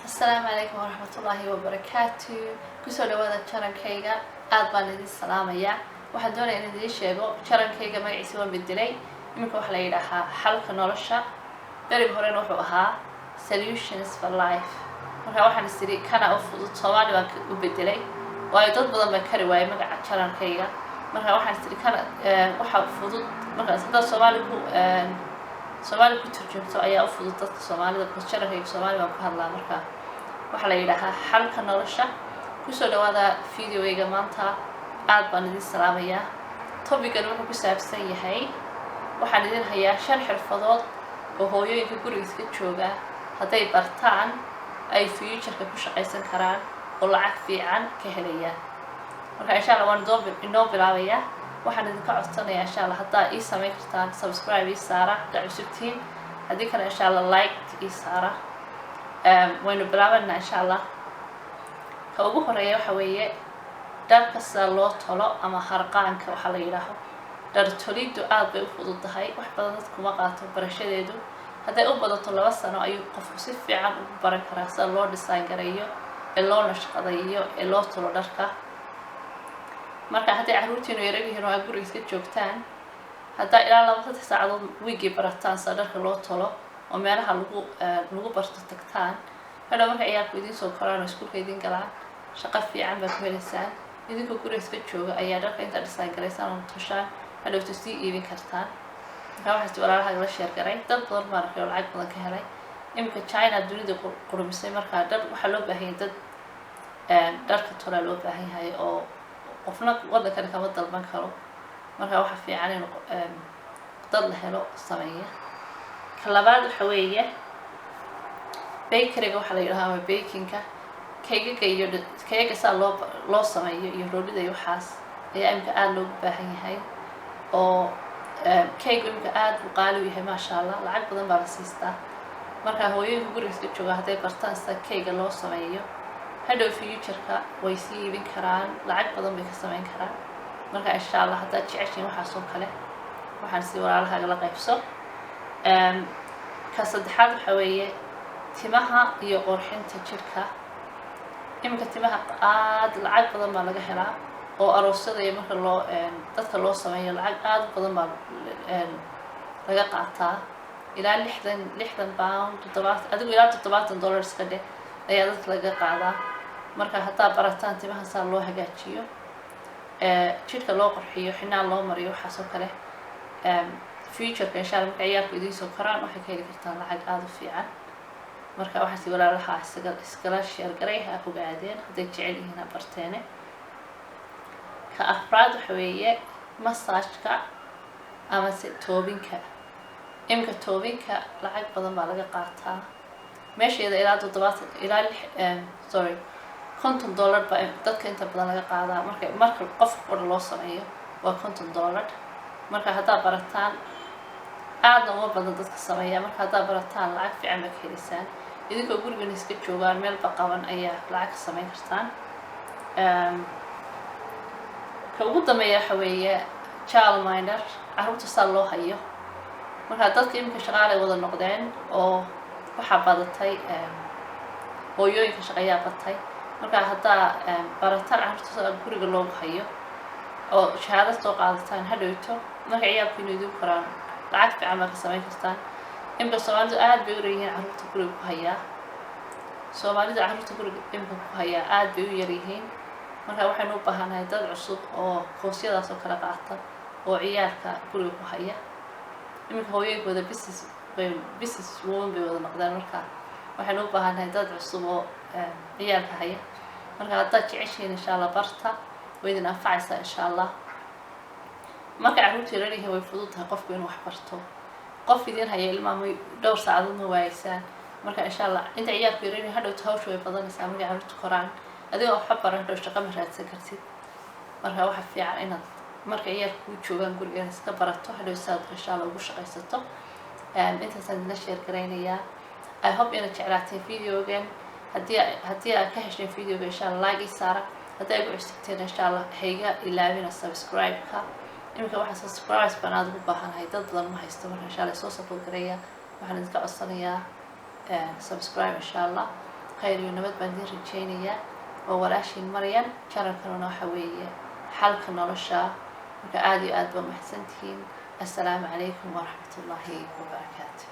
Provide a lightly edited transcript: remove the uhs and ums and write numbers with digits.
Asalaamu calaykum waraxmatullaahi wabarakaatu. Kusoo dhawaada channelkayga. Aad baan idin salaamayaa. Waxaan doonaya in idiin sheego channelkayga magaciisa waan bedelay. Iminka waxaa la yidhaahaa Xalka Nolosha. Beriga horena wuxuu ahaa Solutions for Life. Marka waxaan is iri kana u fudud, Soomaali baan u bedelay, waayo dad badan baa kari waayay magaca channelkayga. Marka waxaan is iri kana waxa fudud markaas haddaad Soomaali ku turjumto ayaa u fudud dadka Soomaalida, because channelkayga Soomaali baan ku hadlaa. Marka waxaa la yidhaahaa Xalka Nolosha. Kusoo dhawaada videogayga maanta. Aad baan idin salaamayaa. Topican wuxuu ku saabsan yahay, waxaan idin hayaa shan xirfadood oo hooyooyinka guriga iska jooga hadday bartaan ay futureka ku shaqaysan karaan oo lacag fiican ka helayaan. Marka insha Allah waan inoo bilaabayaa. Waxaan idinka codsanayaa, insha Allah, haddaa ii samayn kartaan, subscribe ii saara haddaa cusubtihiin, haddii kale insha Allah like ii saara. Waynu bilaabanaa insha Allah. Ka ugu horeeya waxa weeye dharka sida loo tolo ama harqaanka waxaa la yidhaaho. Dhar toliddu aad bay u fududahay, wax badan dadku kuma qaato barashadeedu. Hadday u badato 2 sano ayuu qofku si fiican ugu baran karaa sida loo design gareeyo ee loo nashqadeeyo ee loo tolo dharka. Marka hadday carruurtiinu yarar yihiin oo aad guriga iska joogtaan, haddaa ilaa 2-3 saacadood wiigii barataan sida dharka loo tolo oo meelaha lagu barto tagtaan, hadhow marka ciyaalku idiin soo koraan oo iskuulka idiin galaan, shaqo fiican baa ku helaysaan. Idinkoo guriga iska jooga ayaa dharka intaa design garaysaan oo toshaan hadhowta sii iibin kartaan. Marka waxaas walaalahaaga la share garay. Dad badan baan arkay oo lacag badan ka helay. Iminka China dunida qurumisay. Markaa dhar waxaa loo baahan yahay, dad dharka tolaa loo baahan yahay oo qofna waddankani kama dalban karo. Marka waxaa fiican in dad la helo sameeya. Ka labaad waxa weeye bakeryga waxaa la yidhahaa ama bakingka, kaygaga iyo keega saa loo sameeyo iyo roolida iyo waxaas ayaa imika aada loogu baahan yahay, oo kaygu imika aada buu qaali u yahay, maasha Allah, lacag badan baa la siistaa. Marka hooyooyinka guriga iska jooga hadday bartaan sida kayga loo sameeyo, hadhow futureka way sii iibin karaan, lacag badan bay ka sameyn karaan. Marka insha Allah haddaad jeceshiin waxaas oo kale, waxaan si walaalahaaga la qaybso. Ka saddexaad waxa weeye timaha iyo qurxinta jidhka. Iminka timaha aada lacag badan baa laga helaa, oo aroosyada iyo marka loo dadka loo sameeyo lacag aada u badan baa laga qaataa. Ilaa 60 pound, 70, adigu ilaa $70 iska dheh ayaa dadka laga qaadaa. Marka haddaa barataan timaha saa loo hagaajiyo, jidhka loo qurxiyo, xinaan loo mariyo, waxaas oo kale, futureka insha Allah marka ciyaalku idiin soo koraan waxay ka heli kartaan lacag aada u fiican. Marka waxaasi walaalaha isaga iskala share garay, ha ogaadeen, hadday jecel yihiin ha barteene. Ka afraad waxa weeye massageka amase toobinka. Iminka toobinka lacag badan baa laga qaataa meesheeda, ilaa 70 ilaa lix, sorry, $50 baa dadka inta badan laga qaadaa. Marka qofka qora loo sameeyo waa $50. Marka haddaa barataan, aadna uma badan dadka sameeya, marka haddaa barataan lacag fiican baa ka helaysaan. Idinkoo gurigan iska joogaan meelba qaban ayaa lacag ka sameyn kartaan. Ka ugu dambeeya waxa weeye child minder, carruurta saa loo hayo. Marka dadka iminka shaqaalay wada noqdeen oo waxaa badatay hooyooyinka shaqeeyaa batay. Marka haddaa barataan carruurta saa guriga loogu hayo oo shahaado soo qaadataan, hadhowto marka ciyaalku inu idin koraan lacag fiican baa ka samayn kartaan. Imika Soomaalidu aada bay u yaryihiin carruurta guriga ku hayaa. Soomaalida carruurta guriga imika ku hayaa aada bay u yaryihiin. Marka waxaynu u baahanahay dad cusub oo koosyadaas oo kala qaata oo ciyaalka guriga ku haya. Iminka hooyooyinka wada business woman bay wada noqdeen. Marka waxaynu u baahannahay dad cusub oo ciyaalka haya. Marka haddaad jeceshihiin, insha Allah barta, way idin anfacaysaa insha Allah. Markay carruurta yarar yihiin way fudud tahay qofku inuu wax barto. Qof idin haya ilmaha may dhowr saacadood ma waayeysaan. Marka insha Allah inta ciyaalku yarar yihiin, hadhowta hawsha way badanaysaa. Markay carruurta koraan, adigoo waxba baran hadhow shaqa ma raadsan kartid. Marka waxa fiican inaad marka ciyaalka kuu joogaan guriga inaad iska barato, hadhow saad insha Allah ugu shaqaysato. Intaasaan idinla share garaynayaa. I hope inaad jeclaateen videogan. Haddii aad ka hesheen videoga, insha Allah like ii saara. Haddii ay ku cusubteen, insha Allah hayga ilaawina subscribe-ka. Iminka waxaa subscribes baan aada ugu baahanahay, dad badan ma haysto. Marka insha Allah soo support gareeya. Waxaan idinka codsanayaa subscribe insha Allah. Khayr iyo nabad baan idin rajaynayaa. Waa walaashiin Maryan, channelkanuna waxa weeye Xalka Nolosha. Marka aada iyo aad baa mahadsantihiin. Assalaamu calaykum waraxmatullaahi wabarakaatu.